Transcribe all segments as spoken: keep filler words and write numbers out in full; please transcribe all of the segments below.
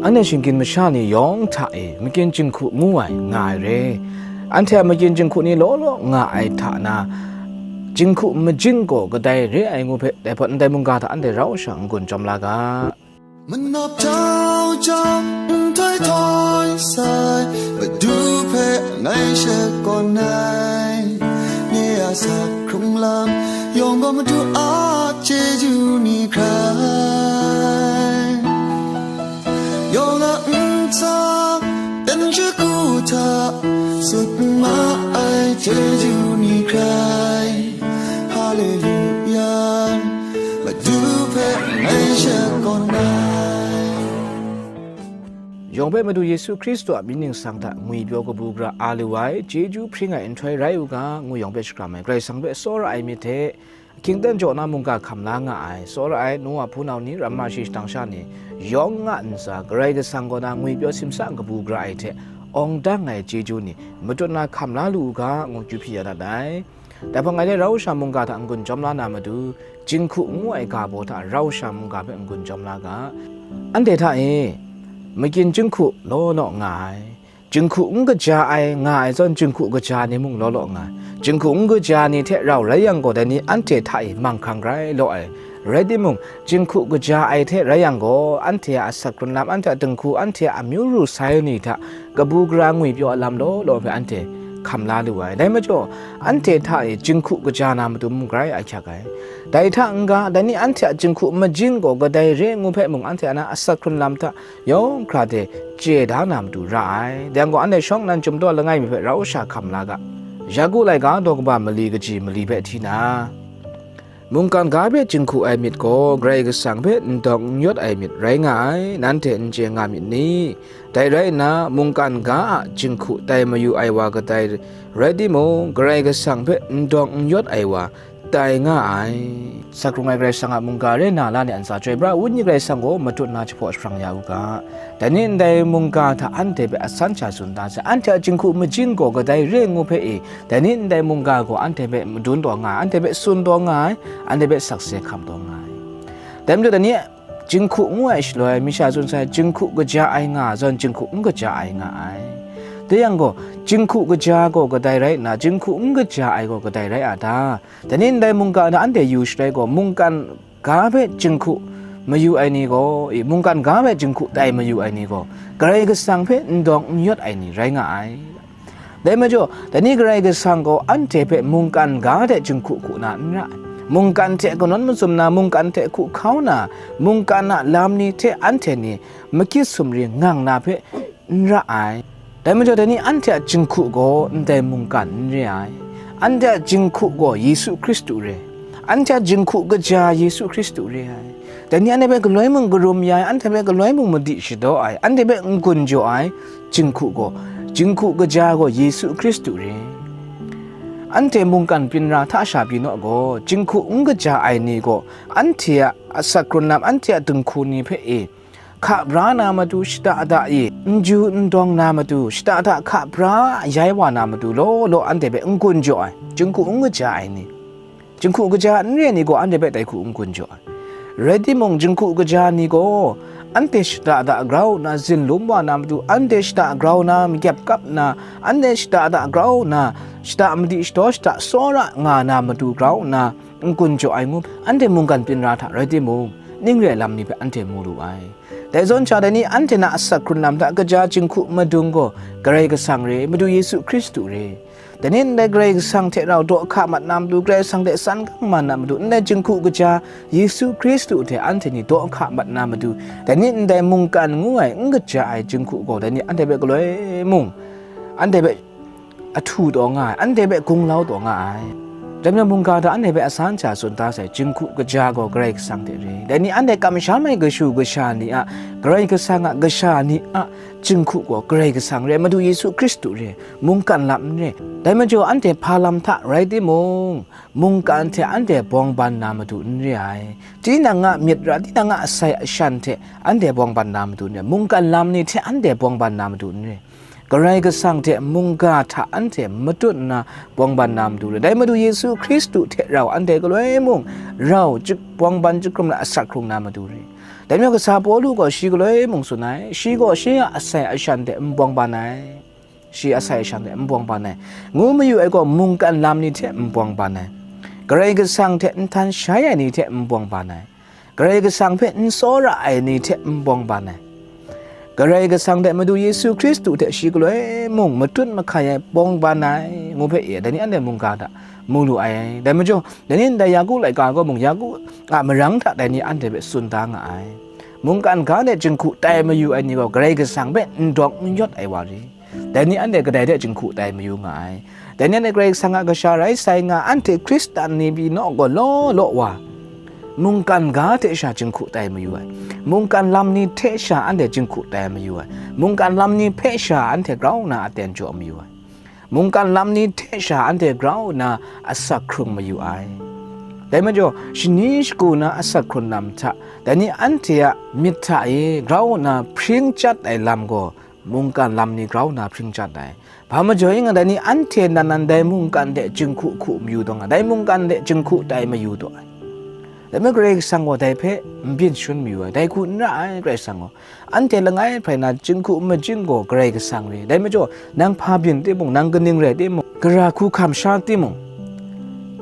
Anhte shinggyim masha ni yawng hta e makyin jinghku ngu ai nga ai re. Anhte a makyin jinghku ni law law nga ai hta na, jinghku majin gaw kadai re ai ngu hpe, dai hpawt ndai mungga hta anhte rau sha n-gun jawm la ga. Manawp jau jau, nhtoi htoi sai, Madu hpe ngai shakawn ai. Nye a asak hkrung lam yawng gaw Madu a chyeju ni hkrai. Yawng a ntsa, dan shagu hta, sut ma ai chyeju ni hkrai. Haleluya, Madu hpe ngai shakawn ai. Yawng hpe Madu Yesu Hkristu a mying ningsang hta ngwipyaw kabu gara a lu ai, chyeju hpring ai nhtoi rai u ga, ngu yawng hpe shakram ai, Karai Kasang hpe tsawra ai myit hte, hkyingdan jaw na mungga hkam la nga ai, tsawra ai nu wa hpunau ni, ramma shi shadang sha ni, yawng a ntsa, Karai Kasang kaw na ngwipyaw simsa kabu gara ai hte, awng dang ai chyeju ni, matut na hkam la lu u ga, ngu kyu hpyi ya dat ai. Dai hpang ngai hte rau sha mungga hta n-gun jawm la na matu, jinghku ngu ai ga baw hta rau sha mungga hpe n-gun jawm la ga. Anhte hta e, makyin jinghku law law nga ai, jinghku n kaja ai nga ai zawn, jinghku kaja ni mung law law nga ai. Jinghku n kaja ni hte rau rai yang gaw, dai ni anhte hta e manghkang grai law ai. Rai timung, jinghku kaja ai hte rai yang gaw, anhte a asak hkrun lam, anhte a dinghku, anhte a amyu ru sai ni hta kabu gara ngwipyaw a lam law law hpe anhte hkam la lu ai. Dai majaw, anhte hta e jinghku kaja na matu mung grai ahkyak ai. Dai hta n-ga, dai ni anhte a jinghku majin gaw kadai re ngu hpe mung, anhte a na asak hkrun lam hta yawng hkra de chye da na matu ra ai. Dai yang gaw, anhte shawng nnan chyum daw langai mi hpe rau sha hkam la ga. Yaku laika daw kaba mali kaji mali hpe hti na, mungkan ga hpe jinghku ai myit gaw Karai Kasang hpe n dawng n yawt ai myit rai nga ai, nanhte n chye nga myit ni? Dai rai nna, mungkan ga a jinghku tai mayu ai wa kadai rai timung, Karai Kasang hpe n dawng n yawt ai wa tai nga ai. Asak hkrung ai Karai Kasang a mungga re na la ni a ntsa, Chyoi Pra Wenyi Karai Kasang gaw matut na jahpaw jahprang ya u ga. Dai ni ndai mungga hta anhte hpe asan sha tsun da sai, anhte a jinghku majin gaw kadai re ngu hpe e, dai ni ndai mungga gaw anhte hpe madun taw nga ai, anhte hpe tsun taw nga ai, anhte hpe sakse hkam taw nga ai. Dai majaw, dai ni jinghku ngu ai shaloi, mi sha tsun sai, jinghku kaja ai nga ai zawn, jinghku n kaja ai nga ai. Dai yang gaw, jinghku kaja gaw kadai rai nna, jinghku n kaja ai gaw kadai rai a ta? Dai ni ndai mungga na anhte yu sharai gaw, mungkan ga hpe jinghku mayu ai ni gaw, i, mungkan ga hpe jinghku tai mayu ai ni gaw, Karai Kasang hpe n dawng n yawt ai ni rai nga ai. Dai majaw, dai ni Karai Kasang gaw anhte hpe mungkan ga hte jinghku hku na n ra ai. Mungkan hte kanawn mazum na, mungkan hte hku hkau na, mungkan a lam ni hte anhte ni makyit sumri ngang na hpe n ra ai. Dai majaw, dai ni anhte a jinghku gaw ndai mungkan n re ai. Anhte a jinghku gaw Yesu Hkristu re. Anhte a jinghku kaja Yesu Hkristu re ai. Dai ni anhte hpe galoi mung karum ya ai, anhte hpe galoi mung madi shadaw ai, anhte hpe n-gun jaw ai jinghku gaw, jinghku kaja gaw Yesu Hkristu re. Anhte mungkan byin ra hta sha pyi naw gaw, jinghku n kaja ai ni gaw, anhte a asak hkrun lam, anhte a dinghku ni hpe e, hka bra na matu shada da e, n ju n dawng na matu shada da hka bra yai wa na matu law law anhte hpe n-gun jaw ai, jinghku n kaja ai ni, jinghku kaja n re ni gaw anhte hpe tai hku n-gun jaw ai. Rai timung, jinghku kaja ni gaw anhte shada da grau nna zinlum wa na matu, anhte shada grau nna makyep kap nna, anhte shada da grau nna shada madi shadaw shada tsawra nga na matu grau nna n-gun jaw ai ngu, anhte mungkan byin ra hta rai timung, ning re ai lam ni hpe anhte mu lu ai. Dai zawn sha, dai ni anhte na asak hkrun lam hta kaja jinghku madung gaw Karai Kasang re, Madu Yesu Hkristu re. Dai ni ndai Karai Kasang hte rau daw hka mat na matu, Karai Kasang hte san kang man na matu, ndai jinghku kaja Yesu Hkristu hte anhte ni daw hka mat na matu, dai ni ndai mungkan ngu ai n kaja ai jinghku gaw dai ni anhte hpe galoi mung, anhte hpe ahtu taw nga ai, anhte hpe gunglau taw nga ai. Dai majaw, mungga hta anhte hpe asan sha tsun da sai, jinghku kaja gaw Karai Kasang hte re. Dai ni anhte kamsham ai kashu kasha ni a, Karai Kasang a kasha ni a jinghku gaw Karai Kasang re, Madu Yesu Hkristu re, mungkan lam n re. Dai majaw, anhte hpa lam hta rai timung, mungkan hte anhte bawng ban na matu n re ai. Tinang a myit ra, tinang a asai ashan hte anhte bawng ban na matu n re, mungkan lam ni hte anhte bawng ban na matu n re. Karai Kasang hte mungga hta anhte matut nna bawng ban na matu re. Dai Madu Yesu Hkristu hte rau anhte galoi mung rau chyik-, bawng ban chyikrum la asak hkrung na matu re. Dai majaw, kasa Pawlu gaw shi galoi mung tsun ai, shi gaw shi a asai ashan hte n bawng ban ai, shi asai ashan hte n bawng ban ai, ngu mayu ai gaw, mungkan lam ni hte n bawng ban ai, Karai Kasang hte nhtan shai ai ni hte n bawng ban ai, Karai Kasang hpe n tsawra ai ni hte n bawng ban ai, Karai Kasang hte Madu Yesu Hkristu hte shi galoi mung matut mahkai ai bawng ban ai, ngu hpe e, dai ni anhte mungga hta mu lu ai. Dai majaw, dai ni ndai Yaku laika gaw mung, Yaku a marang hta dai ni anhte hpe tsun da nga ai. Mungkan ga de jinghku tai mayu ai ni gaw Karai Kasang hpe n dawng n yawt ai wa ri. Dai ni anhte kadai de jinghku tai mayu nga ai. Dai ni anhte Karai Kasang a kasha rai sai nga, anhte Hkristan ni pyi naw gaw law law wa, mungkan ga hte sha jinghku tai mayu ai. Mungkan lam ni hte sha anhte jinghku tai mayu ai. Mungkan lam ni hpe sha anhte grau nna aten jaw mayu ai. Mungkan lam ni hte sha anhte grau nna asak hkrung mayu ai. Dai majaw, shani shagu na asak hkrun lam hta, dai ni anhte a myit hta e grau nna hpring chyat ai lam gaw, mungkan lam ni grau nna hpring chyat ai. Hpa majaw ing, dai ni anhte nan nan dai mungkan hte jinghku hku mayu taw nga, dai mungkan hte jinghku tai mayu taw ai. Dai majaw Karai Kasang gaw dai hpe n byin shangun mayu ai, dai hku n ra ai, Karai Kasang gaw. Anhte langai hprai na jinghku majing gaw Karai Kasang re. Dai majaw, nang hpa byin timung, nang kaning rai timung, gara hku hkam sha timung,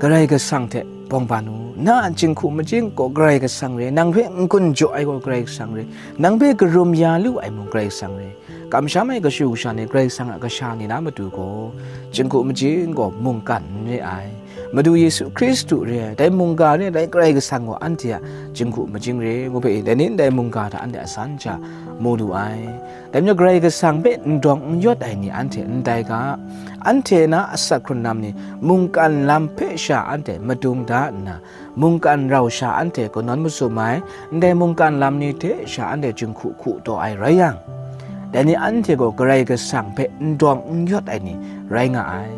Karai Kasang hte bawng ban u. Na a jinghku majing gaw Karai Kasang re, nang hpe n-gun jaw ai gaw Karai Kasang re, nang hpe karum ya lu ai mung Karai Kasang re. Kamsham ai kashu kasha ni Karai Kasang a kasha ni na matu gaw, jinghku majing gaw mungkan n re ai. Madu Yesu Hkristu re ai, dai mungga re ai, dai Karai Kasang gaw anhte a jinghku majing re, ngu hpe dai ni ndai mungga hta anhte a san sha mu lu ai. Dai majaw Karai Kasang hpe n dawng n yawt ai ni anhte ndai ga, anhte na asak hkrun lam ni mungkan lam hpe sha anhte madung da nna, mungkan rau sha anhte kanawn masum ai, ndai mungkan lam ni hte sha anhte jinghku hku taw ai rai yang, dai ni anhte gaw Karai Kasang hpe n dawng n yawt ai ni rai nga ai.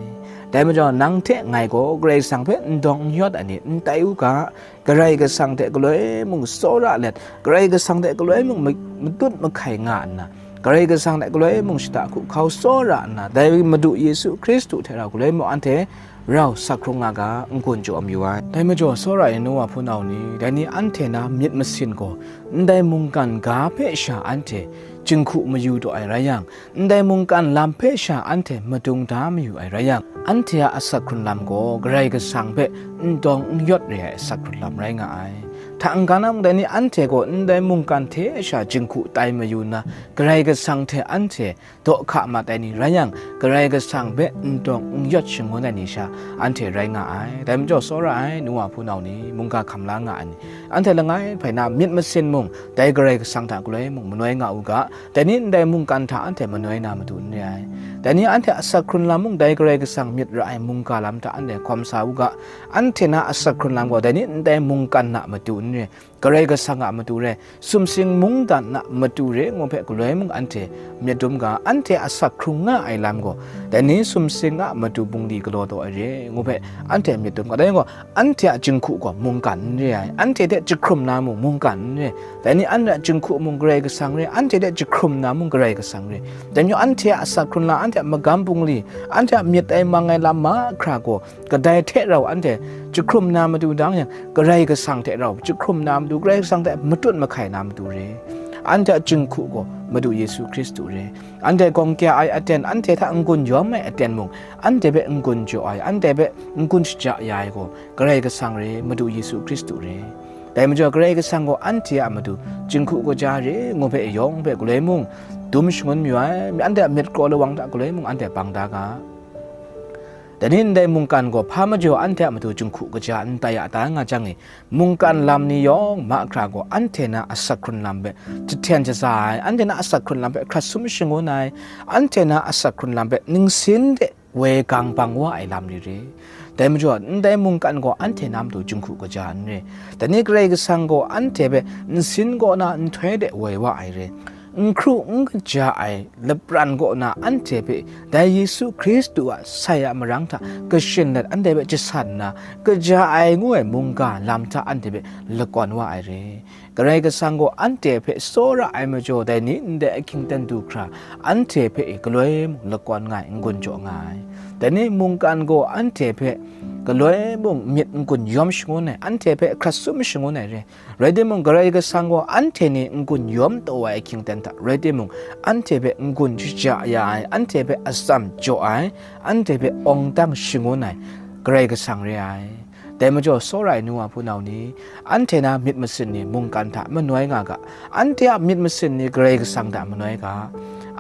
Dai majaw, nang hte ngai gaw Karai Kasang hpe n dawng n yawt ai ni n tai u ga, Karai Kasang hte galoi mung tsawra let, Karai Kasang hte galoi mung ma-, matut mahkai nga nna, Karai Kasang hte galoi mung shada hkuhkau tsawra nna, dai Madu Yesu Hkristu hte rau galoi mung anhte rau sak hkrung nga ga, n-gun jaw mayu ai. Dai majaw, tsawra ai nu wa hpunau ni, dai ni anhte na myit masin gaw, ndai mungkan ga hpe sha anhte jinghku mayu taw ai rai yang, ndai mungkan lam hpe sha anhte madung da mayu ai rai yang, anhte a asak hkrun lam gaw Karai Kasang hpe n dawng n yawt re ai asak hkrun lam rai nga ai. Hta n-ga na mung, dai ni anhte gaw ndai mungkan hte sha jinghku tai mayu nna, Karai Kasang hte anhte daw hka mat ai ni rai yang, Karai Kasang hpe n dawng n yawt shangun ai ni sha anhte rai nga ai. Dai majaw, tsawra ai nu wa hpunau ni, mungga hkam la nga ai ni, anhte langai hprai na myit masin mung, dai Karai Kasang hta galoi mung manoi nga u ga, dai ni ndai mungkan hta anhte manoi na matu n re ai. Dai ni anhte asak hkrun lam mung, dai Karai Kasang myit ra ai mungga lam hta anhte hkawm sa u ga, anhte na asak hkrun lam gaw dai ni ndai mungkan na matu n re, Karai Kasang a matu re, sumsing mungdan na matu re, ngu hpe galoi mung anhte myit dum ga, anhte asak hkrung nga ai lam gaw, dai ni sumsing a matu bungli galaw taw ai re, ngu hpe anhte myit dum ga. Dai gaw, anhte a jinghku gaw mungkan n re ai, anhte hte jahkrum na mung mungkan n re, dai ni anhte a jinghku mung Karai Kasang re, anhte hte jahkrum na mung Karai Kasang re. Dai majaw, anhte a asak hkrun lam, anhte a magam bungli, anhte a myit ai mang ai lam mahkra gaw, kadai hte rau anhte jahkrum na matu dang yang, Karai Kasang hte rau jahkrum na matu, Karai Kasang hte matut mahkai na matu re. Anhte a jinghku gaw Madu Yesu Hkristu re. Anhte gawng kya ai aten, anhte hta n-gun yawm ai aten mung, anhte hpe n-gun jaw ai, anhte hpe n-gun shaja ya ai gaw, Karai Kasang re, Madu Yesu Hkristu re. Dai majaw, Karai Kasang gaw anhte a matu jinghku kaja re, ngu hpe yawng hpe galoi mung dum shangun mayu ai, anhte a myit kraw lawang hta galoi mung anhte bang da ga. Dai ni ndai mungkan gaw hpa majaw anhte a matu jinghku kaja n tai ya da nga jang e, mungkan lam ni yawng mahkra gaw anhte na asak hkrun lam hpe jahten shaza ai, anhte na asak hkrun lam hpe hkrat sum shangun ai, anhte na asak hkrun lam hpe ningsin de woi gang bang wa ai lam ni re. Dai majaw, ndai mungkan gaw anhte na matu jinghku kaja n re. Dai ni Karai Kasang gaw anhte hpe nsin kaw na nhtoi de woi wa ai re. N hkru n kaja ai lapran kaw na anhte hpe dai Yesu Hkristu a sai a marang hta kashin let anhte hpe jasan nna, kaja ai ngu ai mungga lam hta anhte hpe lakawn wa ai re. Karai Kasang gaw anhte hpe tsawra ai majaw, dai ni ndai ahkying ten du hkra, anhte hpe e galoi mung lakawn nga ai n-gun jaw nga ai. Dai ni mungkan gaw anhte hpe galoi mung myit n-gun yawm shangun ai, anhte hpe hkrat sum shangun ai re. Rai timung, Karai Kasang gaw anhte ni n-gun yawm taw ai ahkying ten hta, rai timung, anhte hpe n-gun shaja ya ai, anhte hpe atsam jaw ai, anhte hpe awng dang shangun ai Karai Kasang re ai. Dai majaw, tsawra ai nu wa hpunau ni, anhte na myit masin ni mungkan hta manoi nga ga, anhte a myit masin ni Karai Kasang hta manoi ga,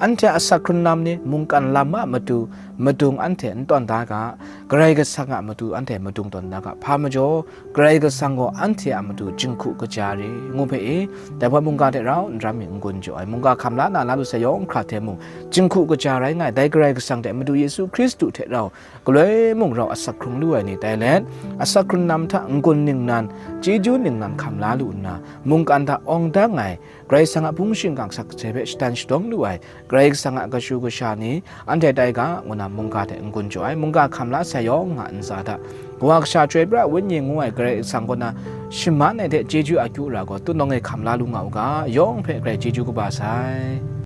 anhte a asak hkrun lam ni mungkan lam a matu madung anhte n tawn da ga, Karai Kasang a matu anhte madung tawn da ga, hpa majaw, Karai Kasang gaw anhte a matu jinghku kaja re, ngu hpe e, dai hpawt mungga hte rau n ram mi n-gun jaw ai, mungga hkam la na la lu sai yawng hkra hte mung, jinghku kaja rai nga ai, dai Karai Kasang hte Madu Yesu Hkristu hte rau, galoi mung rau asak hkrung lu ai ni tai let, asak hkrun lam hta n-gun ningnan, chyeju ningnan hkam la lu nna, mungkan hta awng dang ai, Karai Kasang a hpung shingkang sakse hpe shadan shadawng lu ai, Karai Kasang a kashu kasha ni anhte tai ga, ngu na mungga hte n-gun jaw ai, mungga hkam la sai yawng nga ntsa hta, Kawa Kasha Chyoi Pra Wenyi ngu ai Karai Kasang kaw na shaman ai hte chyeju akyu ra gaw, tunawng e hkam la lu nga u ga, yawng hpe grai chyeju kaba sai.